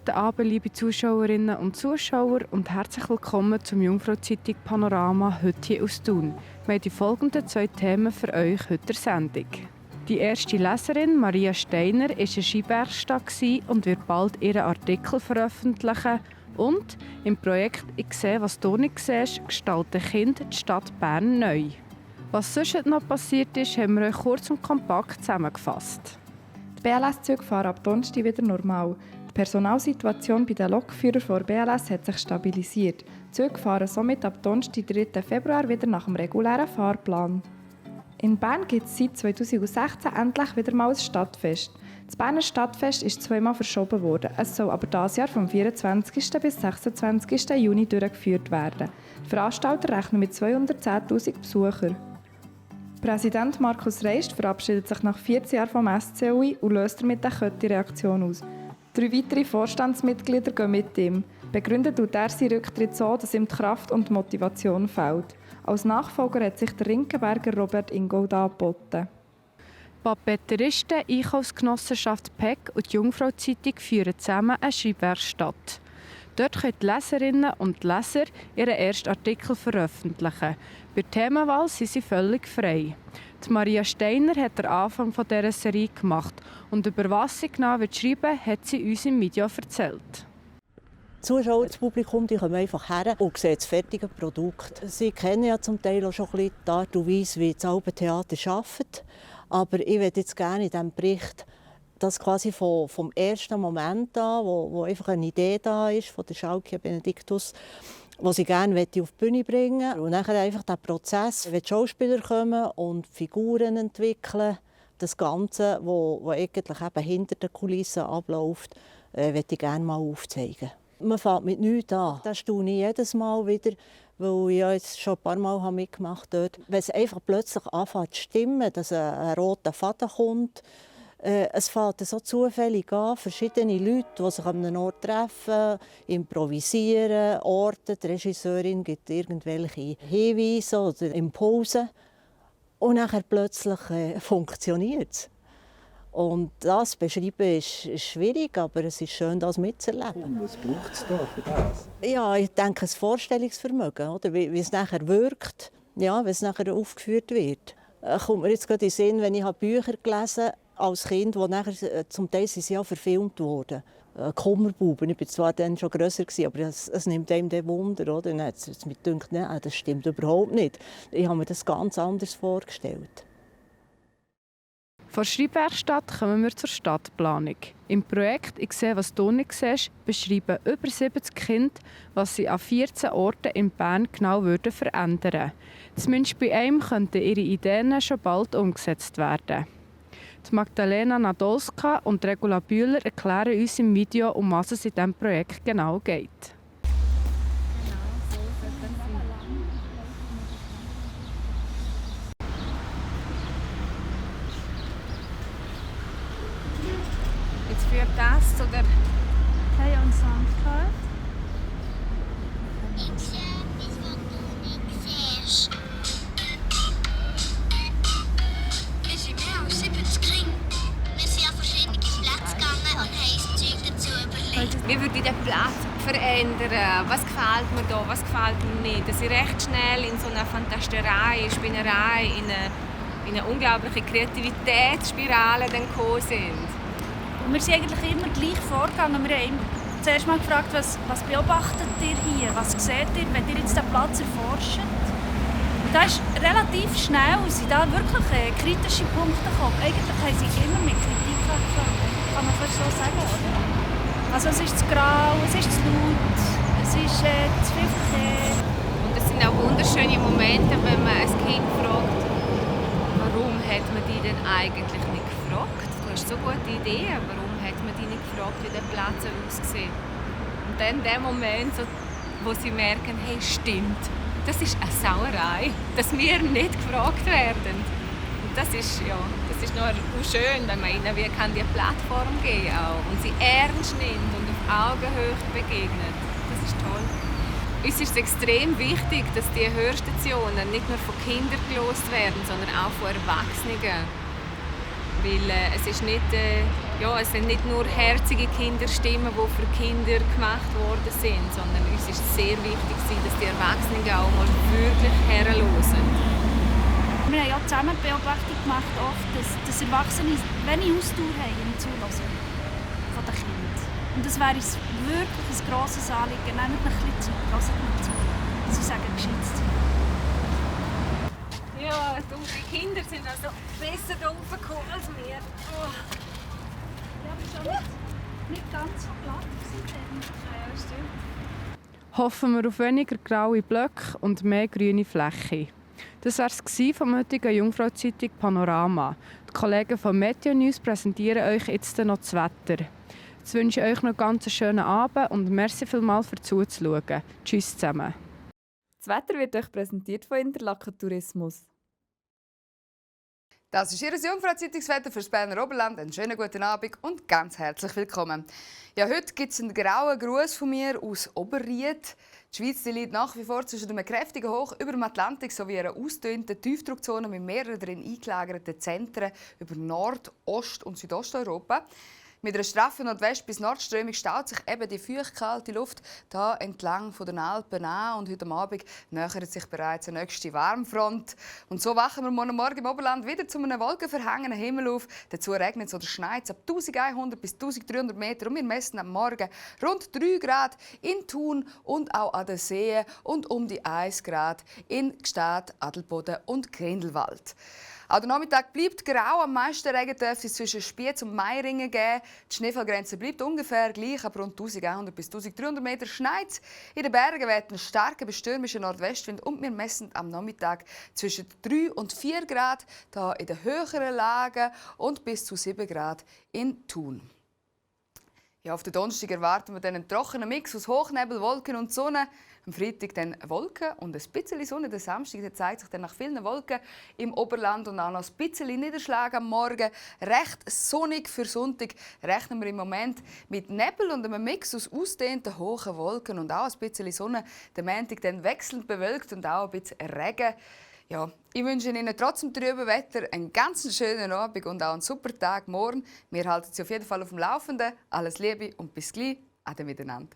Guten Abend, liebe Zuschauerinnen und Zuschauer, und herzlich willkommen zum Jungfrau-Zeitung Panorama heute hier aus Thun. Wir haben die folgenden 2 Themen für euch heute in der Sendung. Die erste Leserin, Maria Steiner, war in Skibergstadt und wird bald ihren Artikel veröffentlichen. Und im Projekt «Ich sehe, was du nicht siehst» gestalten Kinder die Stadt Bern neu. Was sonst noch passiert ist, haben wir euch kurz und kompakt zusammengefasst. Die BLS-Züge fahren ab Donnerstag wieder normal. Die Personalsituation bei den Lokführern vor BLS hat sich stabilisiert. Die Züge fahren somit ab Donnerstag, 3. Februar, wieder nach dem regulären Fahrplan. In Bern gibt es seit 2016 endlich wieder mal ein Stadtfest. Das Berner Stadtfest ist 2-mal verschoben worden. Es soll aber dieses Jahr vom 24. bis 26. Juni durchgeführt werden. Die Veranstalter rechnen mit 210'000 Besuchern. Präsident Markus Reist verabschiedet sich nach 14 Jahren vom SCOI und löst damit eine Kette-Reaktion aus. 3 weitere Vorstandsmitglieder gehen mit ihm. Begründet tut er seinen Rücktritt so, dass ihm die Kraft und die Motivation fehlt. Als Nachfolger hat sich der Rinkenberger Robert Ingold angeboten. Die Papeteristen, Einkaufsgenossenschaft PEC und die Jungfrau-Zeitung führen zusammen eine Schreibwerkstatt. Dort können die Leserinnen und Leser ihren ersten Artikel veröffentlichen. Bei der Themenwahl sind sie völlig frei. Die Maria Steiner hat den Anfang dieser Serie gemacht und über was sie genau schreiben will, hat sie uns im Video erzählt. Die Zuschauer, das Publikum, die kommen einfach her und sehen das fertige Produkt. Sie kennen ja zum Teil auch schon ein bisschen die Art und Weise, wie das Alpentheater arbeitet. Aber ich möchte jetzt gerne in diesem Bericht, dass quasi vom ersten Moment an, wo einfach eine Idee da ist, von der Schalke Benediktus, die sie gerne auf die Bühne bringen möchte. Und dann einfach der Prozess, wenn die Schauspieler kommen und Figuren entwickeln, das Ganze, was eigentlich eben hinter den Kulissen abläuft, möchte ich gerne mal aufzeigen. Man fängt mit nichts an. Das staune ich jedes Mal wieder, weil ich ja jetzt schon ein paar Mal mitgemacht habe. Wenn es einfach plötzlich anfängt zu stimmen, dass ein roter Faden kommt, es fängt so zufällig an, verschiedene Leute, die sich an einem Ort treffen, improvisieren, orten. Die Regisseurin gibt irgendwelche Hinweise oder Impulse. Und dann plötzlich funktioniert es. Und das beschreiben ist schwierig, aber es ist schön, das mitzuerleben. Und was braucht es da für das? Ja, ich denke, ein Vorstellungsvermögen, oder? Wie es nachher wirkt, ja, wie es nachher aufgeführt wird. Kommt mir jetzt gerade in den Sinn, wenn ich Bücher gelesen habe, als Kind, die nachher zum Teil sind sie ja verfilmt wurden. Kummerbuben, ich war zwar dann schon grösser, aber es nimmt einem den Wunder. Oder? Dann hat es mir gedacht, nein, das stimmt überhaupt nicht. Ich habe mir das ganz anders vorgestellt. Von der Schreibwerkstatt kommen wir zur Stadtplanung. Im Projekt «Ich sehe, was du nicht siehst» beschreiben über 70 Kinder, was sie an 14 Orten in Bern genau verändern würden. Zumindest bei einem könnten ihre Ideen schon bald umgesetzt werden. Die Magdalena Nadolska und Regula Bühler erklären uns im Video, um was es in diesem Projekt genau geht. Jetzt führt das zu der Hey und Sanftheit. Ich sehe etwas, was du nicht siehst. Wir sind mehr als 70 Kinder. Wir sind an verschiedene Plätze gegangen und haben uns Zeug dazu überlegt. Wie würde ich den Platz verändern? Was gefällt mir da, was gefällt mir nicht? Dass ich recht schnell in so eine Fantasterei, Spinnerei, in eine unglaubliche Kreativitätsspirale gekommen sind. Und wir sind eigentlich immer gleich vorgegangen. Wir haben zuerst mal gefragt, was beobachtet ihr hier? Was seht ihr, wenn ihr jetzt den Platz erforscht? Und da ist relativ schnell sind da wirklich kritische Punkte gekommen. Eigentlich haben sie immer mit Kritik angefangen. Kann man fast so sagen, oder? Also es ist zu grau, es ist zu laut, es ist zu viel Verkehr. Und es sind auch wunderschöne Momente, wenn man ein Kind fragt, warum hat man die denn eigentlich nicht gefragt? Du hast so gute Ideen, warum hat man die nicht gefragt, wie der Platz aussieht? Und dann der Moment, wo sie merken, hey, stimmt, das ist eine Sauerei, dass wir nicht gefragt werden. Und das ist noch schön, wenn man ihnen die Plattform geben kann und sie ernst nimmt und auf Augenhöhe begegnet. Das ist toll. Uns ist es extrem wichtig, dass die Hörstationen nicht nur von Kindern gelost werden, sondern auch von Erwachsenen. Weil es ist nicht ja, es sind nicht nur herzige Kinderstimmen, die für Kinder gemacht worden sind, sondern uns ist sehr wichtig, dass die Erwachsenen auch mal wirklich herhören. Wir haben ja zusammen die Beobachtung gemacht, oft, dass Erwachsene wenig Ausdauer haben im Zuhören von den Kindern. Und das wäre uns wirklich ein grosses Anliegen. Nehmt ein bisschen Zeit, hört mir zu. Sie sagen geschützt. Ja, unsere Kinder sind also besser da raufgekommen als wir. Oh. Ja, aber schon nicht ganz so glatt gewesen. Ja, stimmt. Hoffen wir auf weniger graue Blöcke und mehr grüne Fläche. Das war es vom heutigen Jungfrau-Zeitung Panorama. Die Kollegen von Meteo News präsentieren euch jetzt noch das Wetter. Jetzt wünsche ich euch noch ganz einen schönen Abend und merci vielmals für zuzuschauen. Tschüss zusammen. Das Wetter wird euch präsentiert von Interlaken Tourismus. Das ist Ihr Jungfrau-Zeitungswetter für das Berner Oberland. Einen schönen guten Abend und ganz herzlich willkommen. Ja, heute gibt es einen grauen Gruß von mir aus Oberried. Die Schweiz liegt nach wie vor zwischen einem kräftigen Hoch über dem Atlantik sowie einer ausgedehnten Tiefdruckzone mit mehreren darin eingelagerten Zentren über Nord-, Ost- und Südosteuropa. Mit einer straffen Nordwest- bis Nordströmung staut sich eben die feuchtkalte Luft hier entlang von den Alpen an. Und heute Abend nähert sich bereits eine nächste Warmfront. Und so wachen wir morgen im Oberland wieder zu einem wolkenverhangenen Himmel auf. Dazu regnet es oder schneit es ab 1100 bis 1300 Meter. Und wir messen am Morgen rund 3 Grad in Thun und auch an den Seen und um die 1 Grad in Gstaad, Adelboden und Grindelwald. Auch der Nachmittag bleibt grau. Am meisten Regen dürfte es zwischen Spiez und Meiringen geben. Die Schneefallgrenze bleibt ungefähr gleich, aber rund 1100 bis 1300 Meter schneit. In den Bergen weht ein starker bis stürmischer Nordwestwind und wir messen am Nachmittag zwischen 3 und 4 Grad hier in den höheren Lagen und bis zu 7 Grad in Thun. Ja, auf den Donnerstag erwarten wir dann einen trockenen Mix aus Hochnebel, Wolken und Sonne. Am Freitag dann Wolken und ein bisschen Sonne. Der Samstag zeigt sich dann nach vielen Wolken im Oberland und auch noch ein bisschen Niederschlag am Morgen. Recht sonnig für Sonntag rechnen wir im Moment mit Nebel und einem Mix aus ausgedehnten hohen Wolken und auch ein bisschen Sonne. Der Montag dann wechselnd bewölkt und auch ein bisschen Regen. Ja, ich wünsche Ihnen trotzdem trüben Wetter einen ganz schönen Abend und auch einen super Tag morgen. Wir halten Sie auf jeden Fall auf dem Laufenden. Alles Liebe und bis gleich. Ade miteinander.